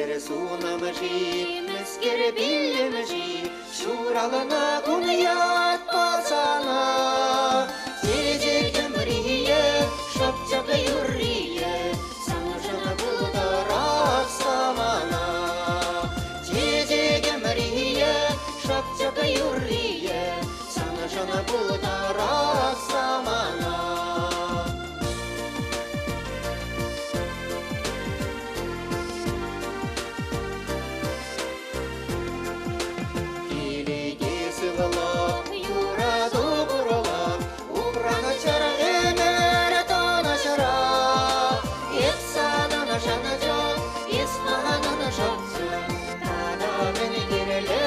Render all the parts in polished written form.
Мӗскер сунамши, мӗскер пиллемши, ҫуралнӑ кун ятпа сана. Чечек ӗмрийӗ, шӑпчӑк юррийӗ, саншӑн пултӑрах самана. Чечек ӗмрийӗ, шӑпчӑк юррийӗ, саншӑн пултӑрах самана. Килете сывлӑх, юрату пурлӑх, упранӑ ӗмӗр тӑнӑҫра. Эп санӑн шанчӑк, эс манӑн шанчӑк, тата мӗн кирлӗ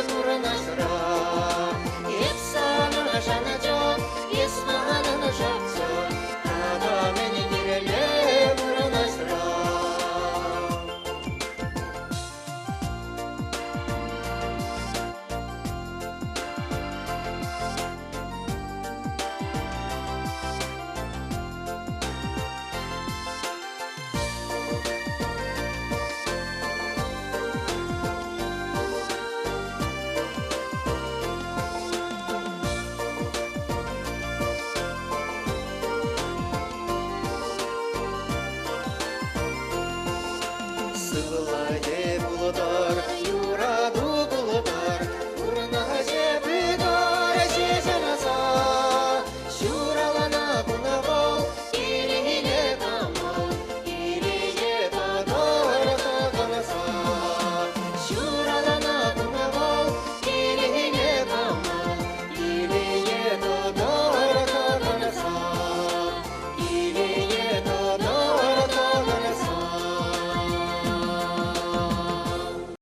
пурнӑҫра. Эп санӑн шанчӑк, эс манӑн шанчӑк, тата мӗн кирлӗ пурнӑҫра. Сывлӑхӗ пултӑр,